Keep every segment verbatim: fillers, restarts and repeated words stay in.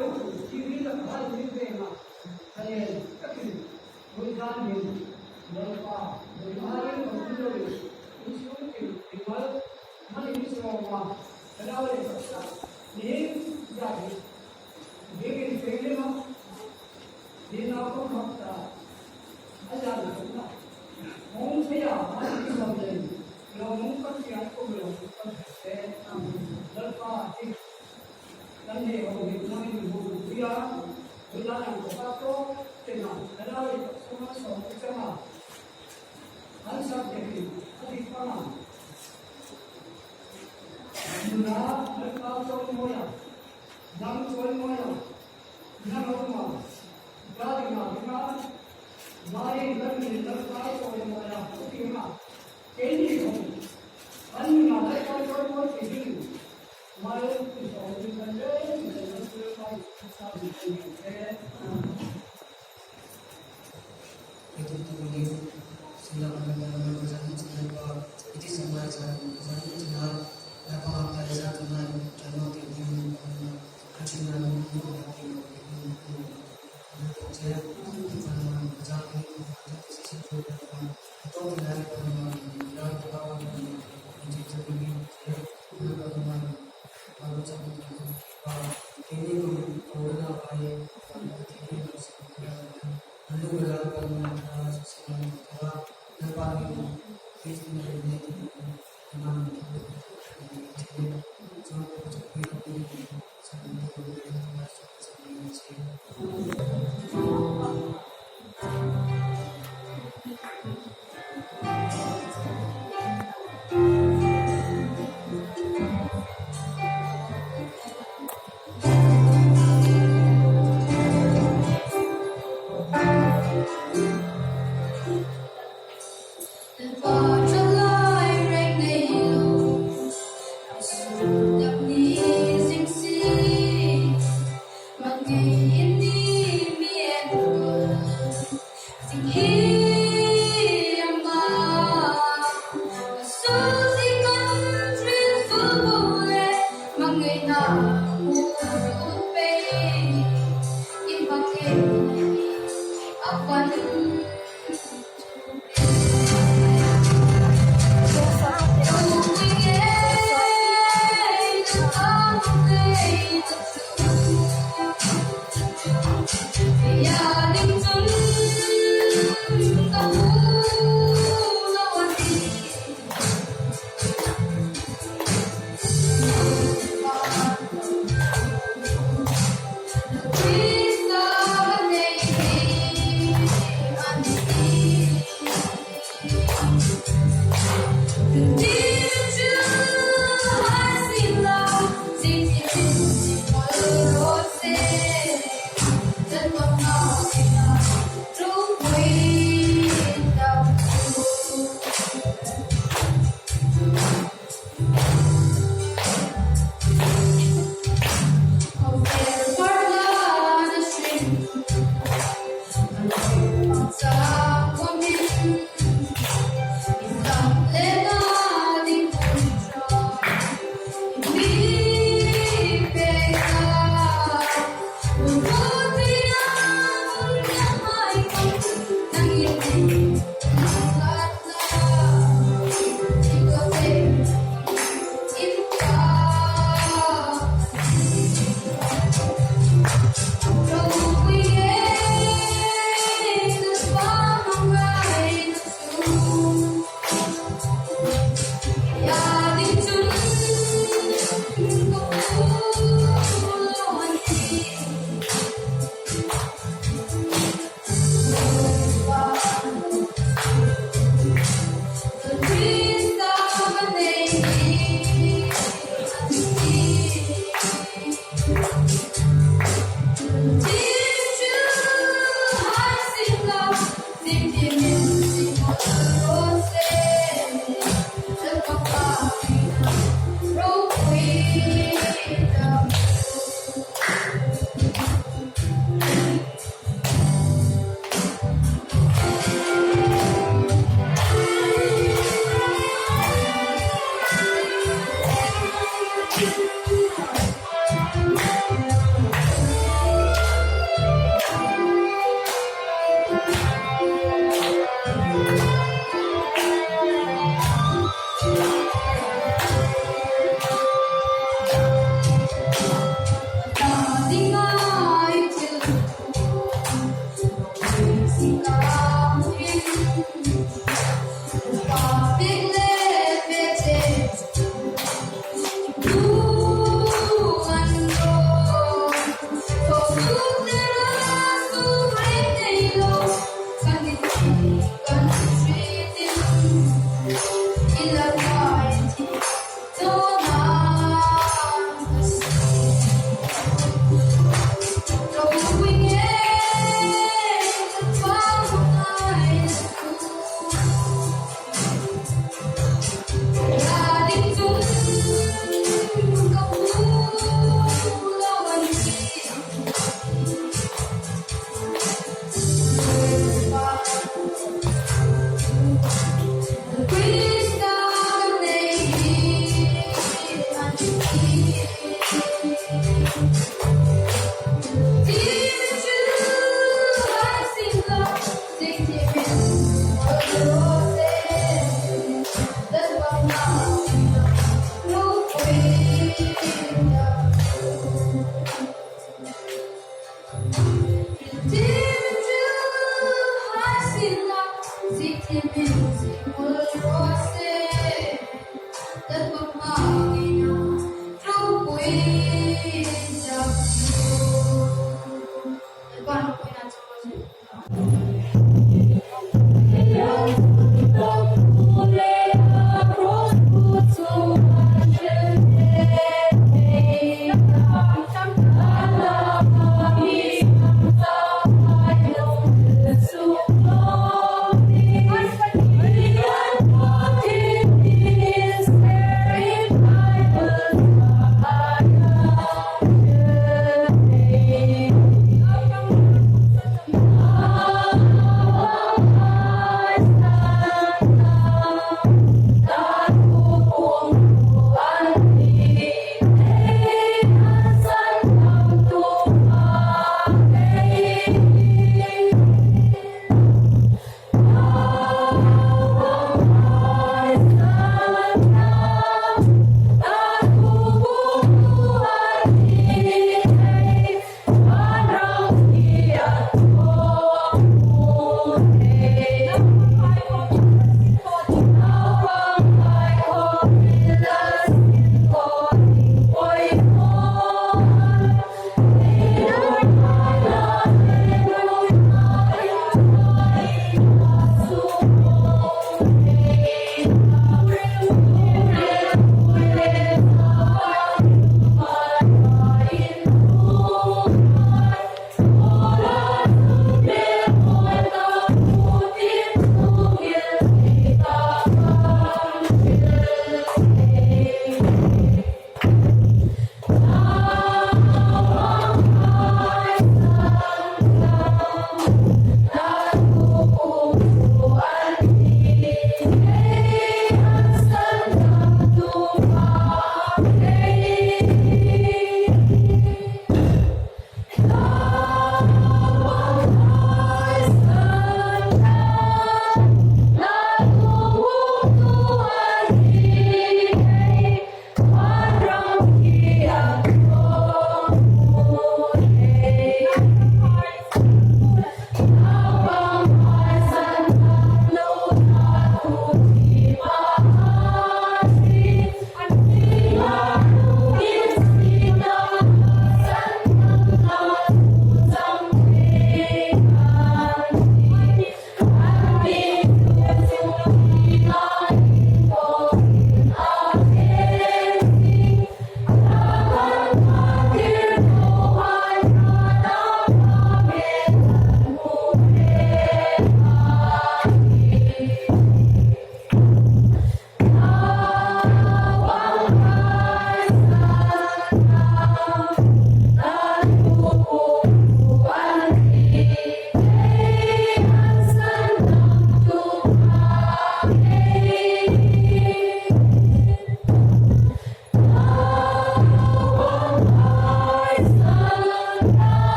Ti hi la hal ni ve ma. Ka le ka ki. Hui dan ni. Lalpa. Lalpa ni ka hung lo. Inchung ki. Ki mal. Mal ni so ma. Ka lo le ka sa. Ni. Ya ni. Ni ki ni ma. Ni na ko ma ta. A ya ni ko ma. Hong se ya. Mal ni so le. Lo mong ka ki a ko lo. Ka se. Lalpa. Kan hei hawng hi nangin hung pui a, hun lai ang ko pa to, te na, ka lai ka suma sawm ka changa. An sak te hi, a dik pa na. Nuna, na ka chawi mawi a, nang chawi mawi a, nang a um a, ka ding a ding a, mai nang ni na ka chawi mawi a, ka ding a. Keini hawng, an nuna lai ka chawi mawi ti ding.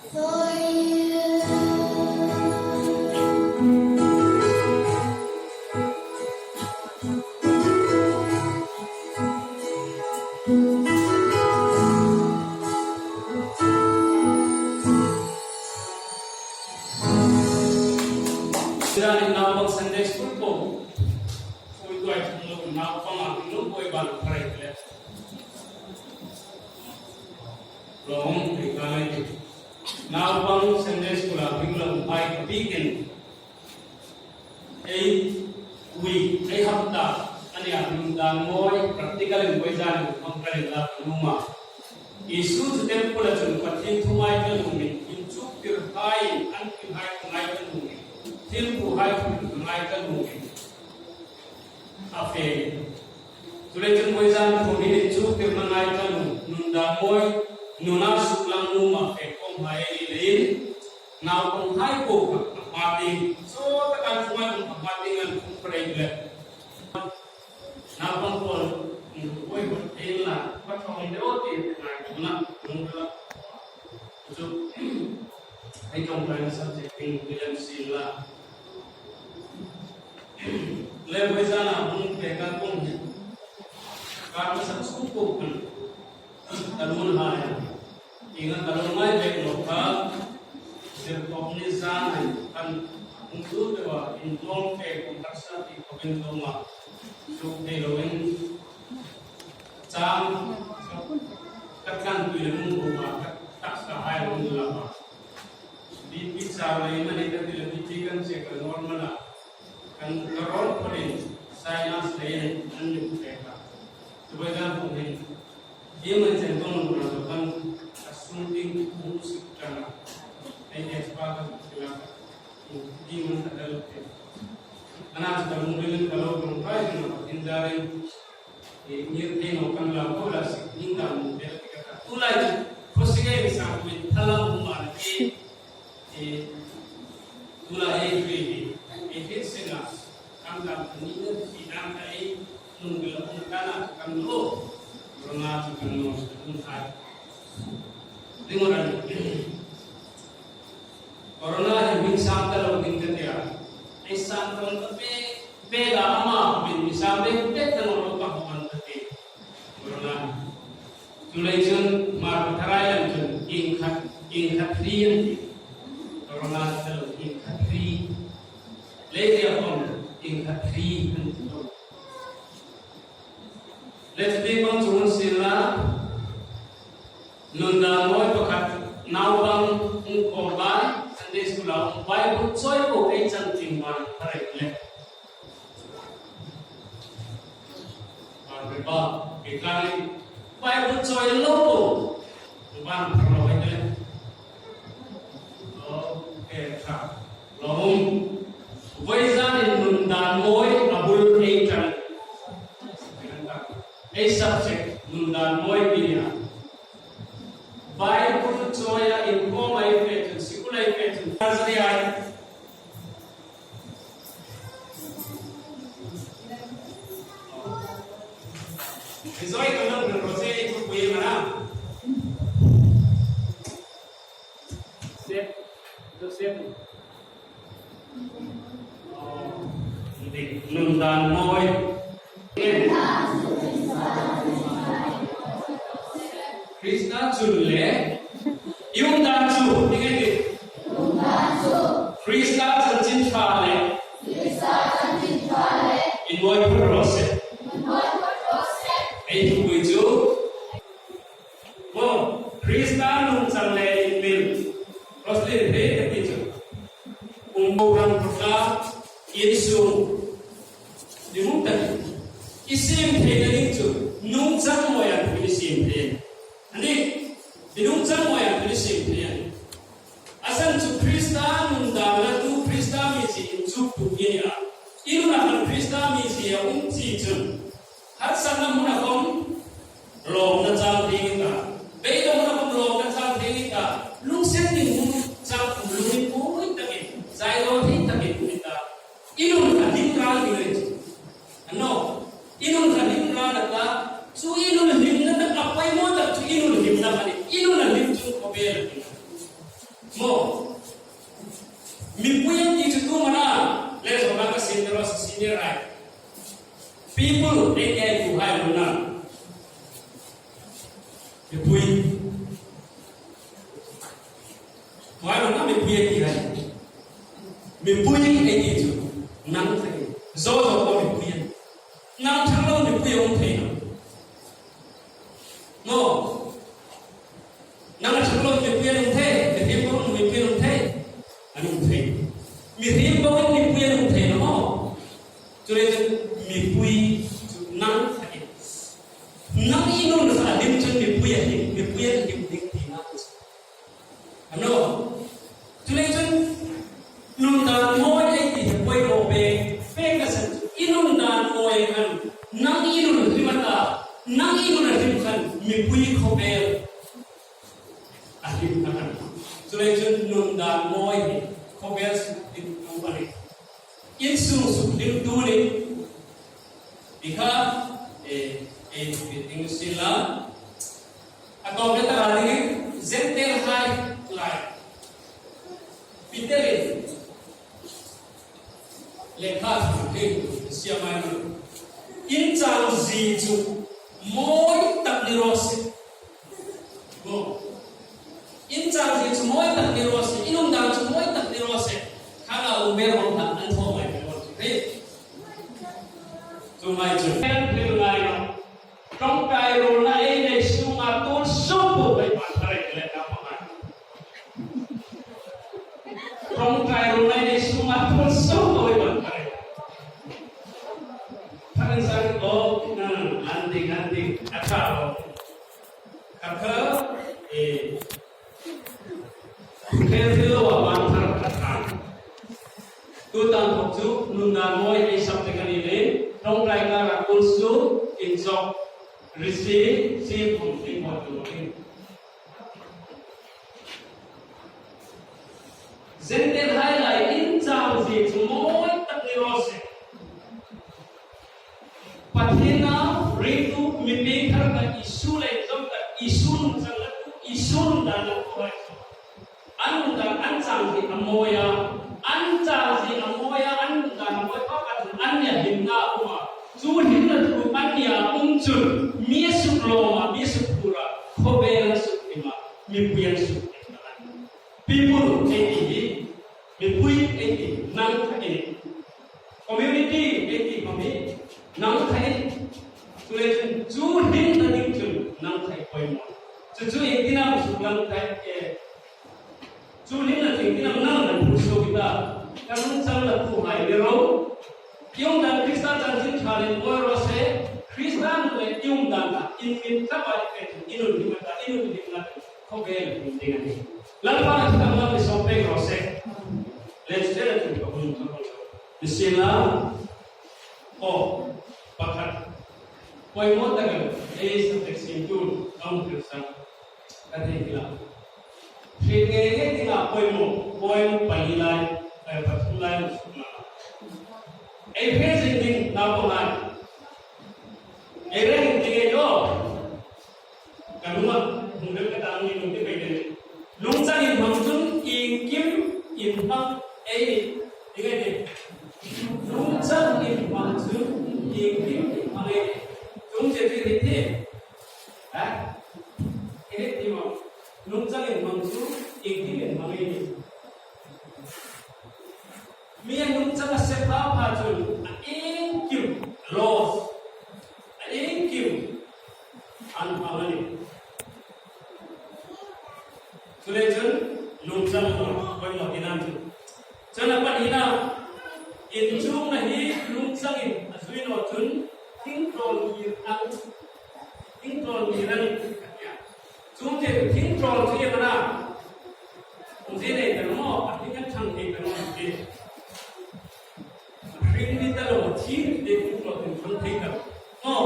Zani naupang Sunday school po. Ui, ui, ui, naupang a, nu, ui, ban, pare, le. Lawm, ui, ka, le. Naupang Sunday school a, ui, lawm, pai, ka, pi, ken. Ei, ui, ei, hapta, a nia, nun dan mawi, practical in, ui, zani, pang, ka, le, la, nu, ma. Isu chu temple-a chun Pathien thu ngai ka nuom in, inchuktirhai, an thilhai ka ngai ka nuom in, thilphuhai thu ka ngai ka nuom in. A fe. Chuleiin chun voizan thu hin inchuktirna ngai ka nuom, nun dan mawi, nuna suklang nuom a fe khawmhai a ni leiin, naupanghai po kha a hma tieng, sawt takin chu ngai a hma tieng an khum pare le. Naupang pawl, voi, voi, ei la, va thawng deu ti ngaituona, nung la. Chu, ei ṭawngṭaina subject ding, mi lem sien la. Le voizana hung pek a kawng hi. Ka hmasa chu ko kan. Ka nun hai. Ieng ang ka nun ngai bek naw kha. Zirtawpni zan hai. Kan hung tu te wa in tlawm pek kawng taksa ti ko ben tlawm a. Zuk thei loin. Chang. Ka tlan tu le hung ko ma. Taksa hai hung la ma. B P chau lei mani ka ti le B P kan check ka normal a. Kan ka rawn pawlin sinus leiin an ni pek a. Chubai dan hung hin. Hi man chen kawng lo na kan a sung ding hung sik tang a. Ei expert kan ti la. Hi man ka dal ke. Ana chu ka lung rilin ka lo ṭawngṭai ding a, Pathien zarin. Ei ngir thei naw kan la ko la sik ning dan mu tel ti ka ta. Tulai chu, khawsik ei sang min thalam hung ma na ti. Ei, tulai ei hril hi, ei hril seng a, kan dam ni na ti dam ka ei, nun bil hung ka na kan lo, rona chu kan lo, nun thai. Ring ran. Corona hi min sang ta lo ding ka tia. Ei sang ta lo ka pe, pe la ama min mi sang pe, pe ta lo lo ka hmu an ka ti. Corona. Chuleiin chun, Hmar Patharai lam chun, ieng khat, ieng khat hri an ti. Corona ta lo, ieng khat hri. Leitia khawm, ieng khat hri an ti. Le chu ti pang chu hun sien la, nun dan mawi pakhat, naupang hung khawm lai, Sunday school a hung Bible chawi po ei chanchin man pare le. Bible ba, Bible chawi lo po, ban phar lo ei le. Okay, kha. Lawm. Voizanin nun dan mawi a bul ei ṭan. Ei subject nun dan mawi mi a. Bible chawia inkhawm ei fe chun, sikul ei fe chun. Thursday ai. Enjoy ka lo, Thursday ei thu pui mana. Sep, Joseph. Nun dan mawi. Krista chun le. Ieng dan chu, ti nge ti. Krista chanchin ṭha le. Inmawi phur raw se. Ei thupui chu. Maw, Krista nungchang le inmil. Roslyn, hre ka ti chu. Umbo ram kutla, insung. Ni hmu tak. I siem theina ding chu, nungchang mawi a thu i siem thei. Ani, i nungchang mawi a thu i siem thei. A san chu Krista nun dan a tu Krista mizie inchuktu i ni a. I nuna khan Krista mizie a um chie chun. Harsatna hmuna khom lawmna chang thei i ta. Beidawngna khom lawmna chang thei i ta. Lungsen ding hmun chang khom lungin pui takin, zai lo thei takin i ta. I nun kha hlim ral ni le. Ano, i nun kha hlim ral a ta. Chu i nun hlimna tak a poimaw tak chu i nun hlimna kha ni. I nun a hlim chu khawvel a hlim. Maw. Mipui ei ti chu tu am a na. Le zo na ka senior, senior hai. People ei ti ei tu hai am a na. Mipui. Hai am a na mipui ei ti hai. Mipui ei ti chu. Nang thei. Zo zo ko mipui. Nang thang lo mipui um thei naw. Maw. Nang a thang lo mipui an um thei, mihriem bo mipui an um thei. An um thei. Mihriem bo mipui an um thei naw maw. Chuleiin mipui chu nang kha i. Nang i nun kha a hlim chun mipui a hlim, mipui a hlim ding tina. A naw. Chuleiin nun dan mawi ei ti hi poimaw pei, pei ka san chu i nun dan mawi khan, nang i nun hlim a ta, nang i nun a hlim khan, mipui khawvel a hlim a ta. Chuleiin nun dan mawi hi khawvel sukhlim tu a nih. Insung sukhlimtu ni. Ti kha, e, e, English la. A tawp le ta ra ding, Gentile hai lai. Peter in lekha thang thei siam a nih. In chang zie chu mawi tak ni raw se. Maw. In chang zie chu mawi tak ni raw se, in um dan chu mawi tak ni raw se. Kha la um ber hong ta an thaw mai ber hong. Hei. Chu mai chu. Heng thil ngai naw. Ṭawngṭai ruolna ei nei sunga tuol suk bu hei pan thar ei le ka pa ngai. Ṭawngṭai ruolna ei nei sunga tuol suk bu hei pan thar ei. Thar in sang ko, na, an ding, an ding, a tha lo. Kha kha, e, Kher thil lo a pan thar kha kha. Tu tan thok chu nun dan mawi ei sap te kan ni le. Ṭawngṭai kara kul su in chok. Risi si phum in hot tu in. Gentile hai lai in chang zie chu mawi tak ni raw se. Pathiena ringtu mi pei thar kha Isu le zom kha Isu nun chang la tu, Isu nun dan la tu hai. An nun dan an chang zie a mawi a, an chang zie a mawi a, an nun dan a mawi pa ka chun an nia hlimna a um a. Chu hlimna thu an nia um chun mi a suk lawm a, mi a suk phur a, khawvel a suk hlim a, mipui an suk hlim a. People ei ti hi, mipui ei ti, nang kha ei. Community ei ti khom hi, nang kha ei. Chuleiin chu hlimna ding chun nang kha ei poimaw. Chu chu iengtin am suklang kha ei. Chu hlimna chu iengtin am nang nang phur suok i ta. Ka nun chang la tu hai ni ro. I um dan Krista chanchin ṭha le mawi raw se. Krista nun le i um dan a innghat thlap a i pei chun i nun hlim a ta, i nun hlimna khawvel hlim ding a nih. Lalpan a thu dam lam mi sawm pek raw se. Let's say that we go home. Ni sien la. Aw, pakhat. Poimaw tak el, ei subject siem tu, ang thil sang. Ka thei ila. Hriet ngei ngei dinga poimaw, point pali lai, eh, pathum lai, sukma. Ei hriet zing ding, naupang lai. Ei hriet zing ding ei aw. Ka lunga, hung rem ka ta ni lung ti pei den. Lungchang inhmang chun iengkim inhmang ei ni. Ti ngai ti. Lungchang inhmang chun iengkim inhmang ei ni. Tung che ti ri ti. Ha? Ei ni ti mo. Lungchang inhmang chun iengkim inhmang ei ni. Mi a lungchang a sep pha pha chun a iengkim loss. A iengkim an hmang a nih. Chuleiin chun lungchang a poimaw ti nan chu. Chun a pahnina, inchukna hi lungchangin a zui naw chun thingtawl ngir ang, thingtawl ngir a nih. Chuongchun thingtawl chu iem a na? Hung zui nei ta naw, a hring a ṭhang thei ta naw ti. Hring ni ta lo, thing ni te thingtawl thing ṭhang thei ta. Aw.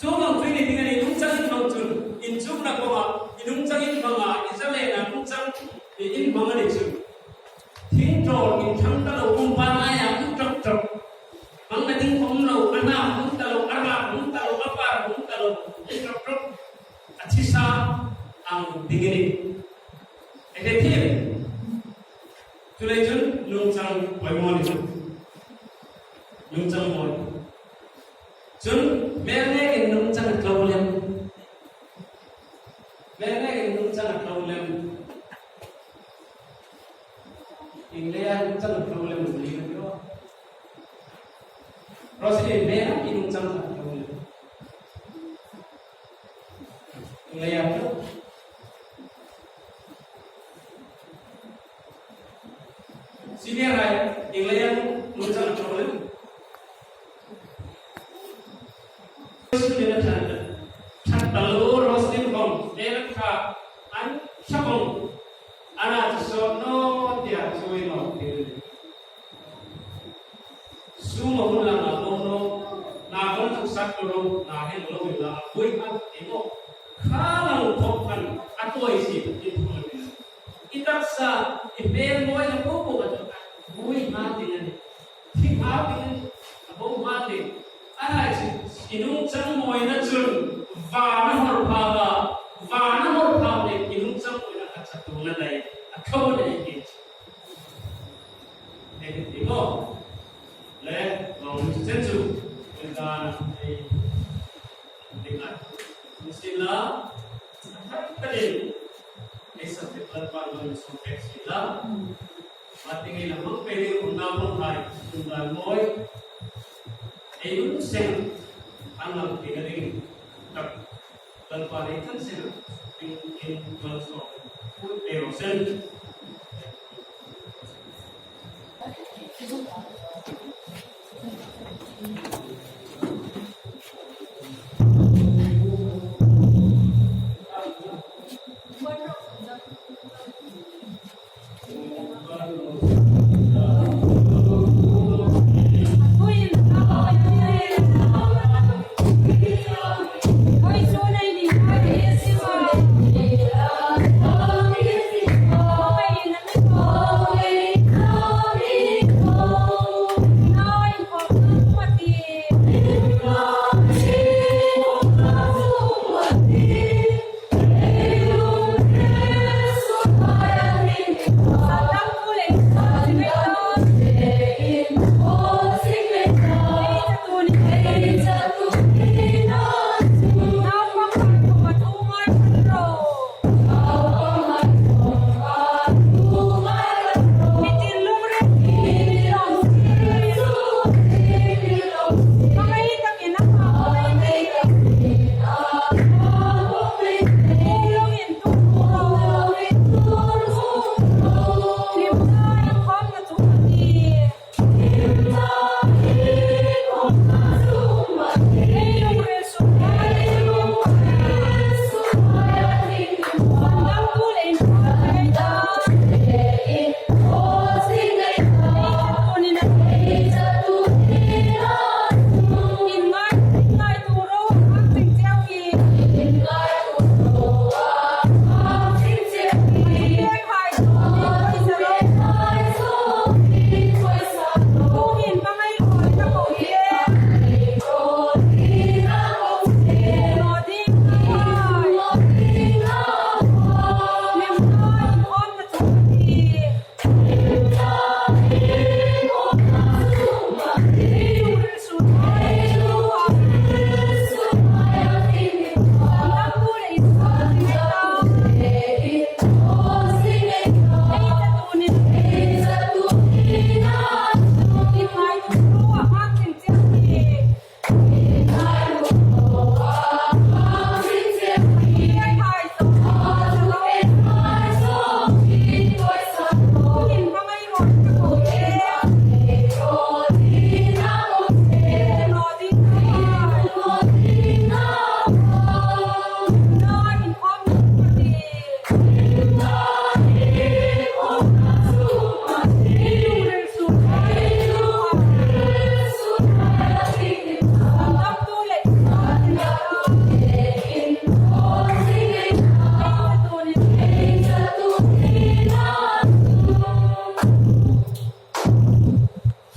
Chuong ang chu i ni ding a nih, lungchang inhmang chun, inchukna kawngah, i lungchang inhmang a, i zalena lungchang inhmang a ni chun. Thingtawl inṭhang ta lo, um pan aia um ṭawk ṭawk. Hmangna ding um lo, a na um ta lo, a ra um ta lo, a par um ta lo, um ṭawk ṭawk. A thi sa ang ding a nih. Ei ti. Chuleiin chun nungchang poimaw ni. Nungchang mawi. Chun hmel ngekin nungchang a tlo lem. Hmel ngekin nungchang a tlo lem. Ieng leia nungchang a tlo lem ni lo. Rosie, hmel ngekin nungchang a tlo lem. Ieng leia tlo. Senior hai, ieng leia nungchang a tlo lem. Jesu ni na than, than ta lo Rosie khom, ni na tha, an tha khom, ana chu sawt naw tia chu i lo ti. Sum a hun lang a bawm naw, na khom chu sak lo, na heng lo la, a bui a ti maw. Kha lang khom khan, a tuoi si, i thawk. I taksa, i hmel mawina po po kha chu, a bui hma ding a nih. Thi hma ding a nih. A bo hma ding. A hai chu, i nungchang mawina chun, vana hawr pha a, vana hawr pha le, i nungchang mawina kha chatuona dai, a thaw le ki. Ei ti maw. Le, vawng chu chen chu, ei dana, ei, ei ka. Sila, a thak ta le, ei sa te pal pal lo sum pek sila. Mati ngai la mang pe ni um na mang hai, um na ngoi. Ei um seng, ang lang ti na ding. Tak, tal pa nei kan seng, ding in mal so. Ei ro sen.